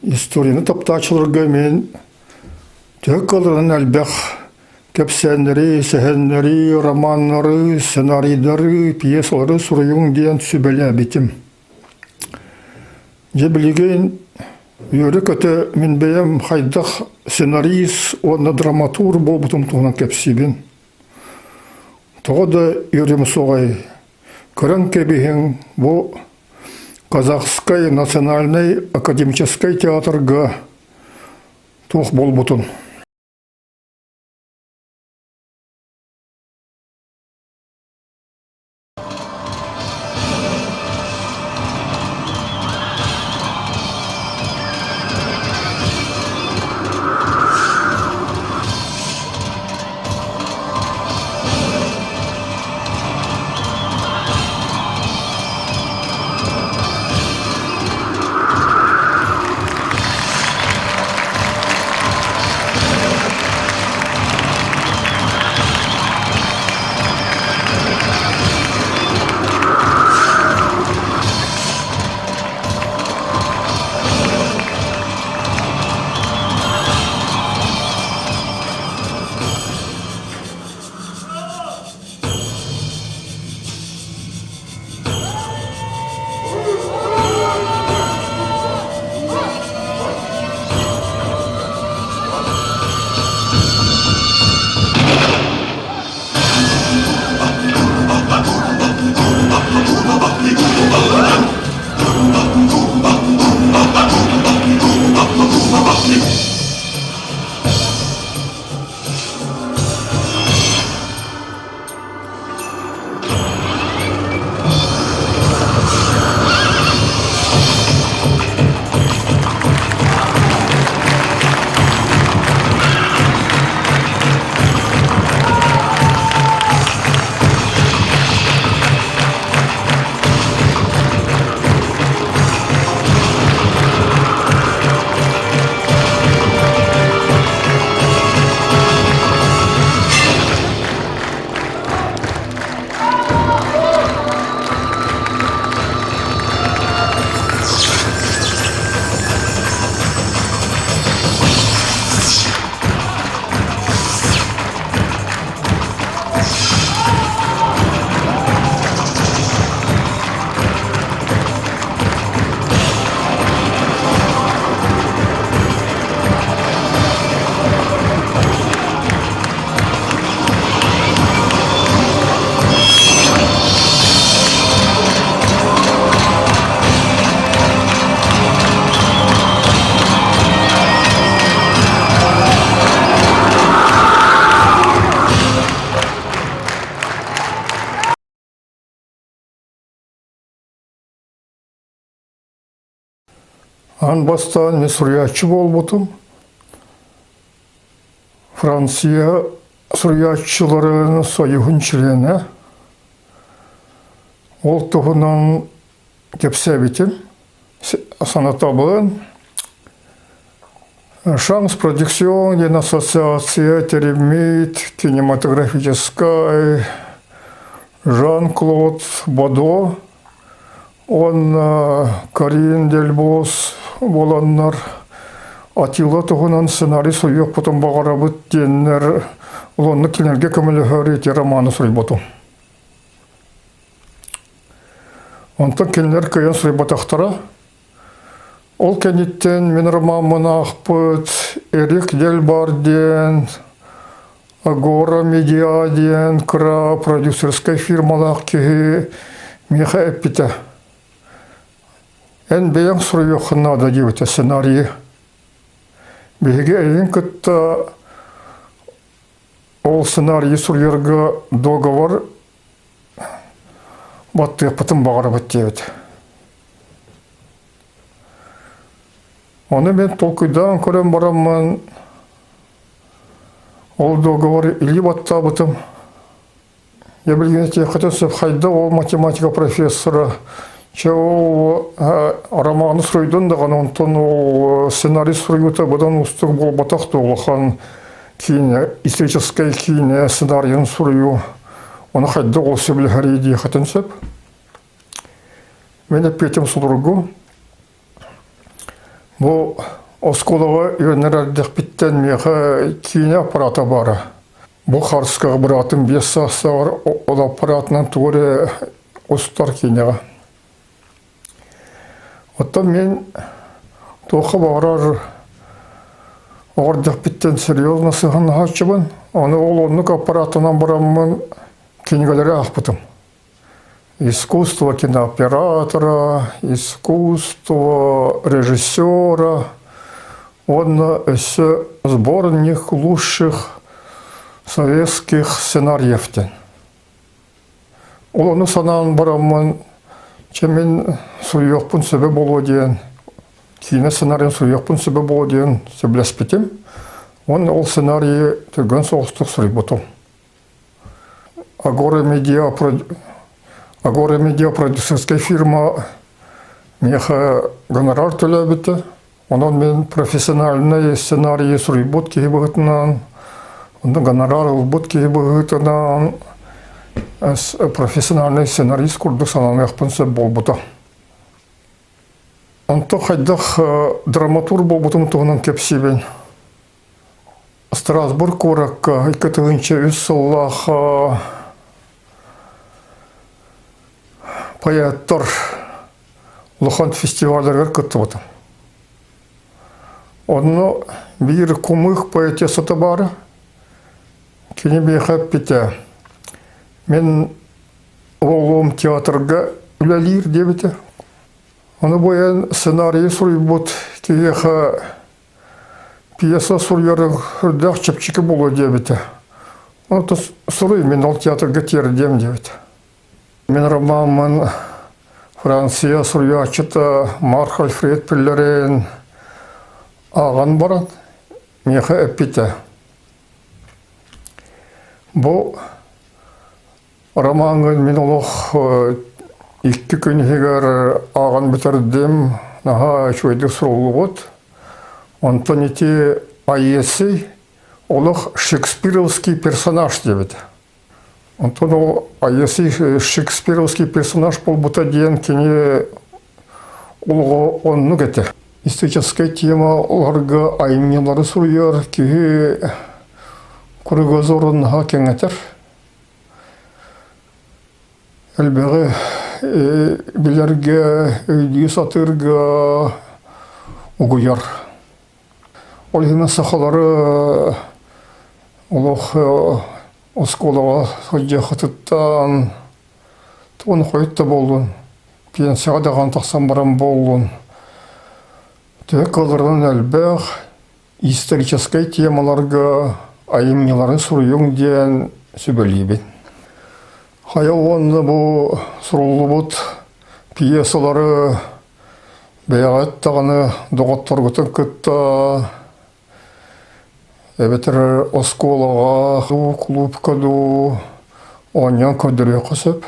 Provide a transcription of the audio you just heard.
Историяны таптааччыларга мин төһө кыалларынан элбэх кэпсээннэри, сэһэннэри, романнары, сценарийдары, пьесалары суруйуҥ диэн сүбэлээбитим. Дьэ билигин үөрэ-көтө мин бэйэм хайдах сценарист уонна драматург буолбутум туһунан кэпсиибин. Тоҕо да үөрүм суоҕай, көрөн кэбиһиҥ, бу Казахскай национальнай академическай театрга туох буолбутун. Аан бастаан мин суруйааччы буолбутум. Франция суруйааччыларын союһун чилиэнэ. Ол туһунан кэпсээбитим. Санатабын. Шанс продюксион диэн ассоциация тэриммит кинематографическай Жан-Клод Бодо уонна Карин Дельбос буоланнар Атила туһунан сценарий суруйуохпутун баҕарабыт диэннэр оннук кинилэргэ көмөлөһөр ити романы суруйбутум. Онтон кинилэр кыайан суруйбатахтара. Ол кэнниттэн мин ромаммын аахпыт Эрик Дельбар диэн Агора Медиа диэн кыра продюсерскай фирмалаах киһи миэхэ эппитэ. Эн бэйэҥ суруйуоххун наада диэбитэ сценарийы. Биһиги эйигин кытта ол сценарийы суруйарга договор баттыахпытын баҕарабыт диэбит. Ону мен толкуйдаан көрөн бараммын Ол договор илии баттаабытым. Я билигин этиэххитин сөп хайда ол математика профессора чэ ол романы суруйдун даҕаны онтон ол сценарий суруйуута быдан уустук буолбатах да улахан киинэ историческай киинэ сценарийын суруйуу ону хайдах ол сөбүлэһэрий диэххитин сөп. Мин эппиэтим судургу. Бу оскуолаҕа үөрэнэр эрдэхпиттэн миэхэ киинэ аппарата баара. Бу харыскаҕа быраатым 5 саастааҕар ол аппаратынан тугу эрэ устар киинэҕэ. Оттон мин туохха баҕарар оҕо эрдэхпиттэн серьезно сыһыаннаһааччыбын. Аны ол оннук аппаратынан бараммын кинигэлэри аахпытым. Искусство кинооператора, искусство режиссера уонна өссө сборник лучших советских сценариев диэн. Ол ону санаан бараммын, чэ мин суруйуохпун сөбө буолуо диэн, киинэ сценарийын суруйуохпун сөбө буолуо диэн сөбүлэспитим. Уонна ол сценарийы түргэн соҕустук суруйбутум. Агора Медиа Агора Медиа продюсерскай фирма миэхэ гонорар төлөөбүтэ. Онон мин профессиональнай сценарийы суруйбут киһи быһыытынан, онно гонорар ылбыт киһи быһыытынан профессиональнай сценарист курдук сананыахпын сөп буолбута. Онтон хайдах драматург буолбутум туһунан кэпсиибин. Страсбург куоракка 2003 сыллаах поэттар улахан фестивалларыгар кыттыбытым. Онно биир кумык поэтессата баара. Кини миэхэ эппитэ, мин уолум театрга үлэлиир диэбитэ. Ону бу эн сценарийы суруйбут киһиэхэ пьеса суруйарыҥ үрдээх чэпчэки буолуо диэбитэ. Онто суруй, мин ол театрга тиэрдиэм диэбитэ. Мин ромаммын Франция суруйааччыта Марк Альфред Пеллерин ааҕан баран миэхэ эппитэ. Бу ромаҥҥын мин олох 2 күн иһигэр ааҕан бүтэрдим, наһаа үчүгэйдик суруллубут. Онтон ити Аеси олох шекспировский персонаж диэбитэ. Онтон ол Аеси шекспировский персонаж буолбута диэн кини олоҕо оннук этэ. Историческай темаларга айымньылары суруйар киһи кругозорун наһаа кэҥэтэр. Элбэҕи билэргэ, өйдүү сатыырга угуйар. Ол иһин сахалары олох оскуолаҕа сылдьыаххытыттан тугун хойут да буоллун, пенсияҕа даҕаны тахсан баран буоллун, төһө кыалларынан элбэх историческай темаларга айымньыларын суруйуҥ диэн сүбэлиибин. Хайа уонна бу суруллубут пьесалары бэйэҕит даҕаны доҕотторгутун кытта эбэтэр оскуолаҕа дуу, кулуупка дуу оонньоон көрдөрүөххэ сөп.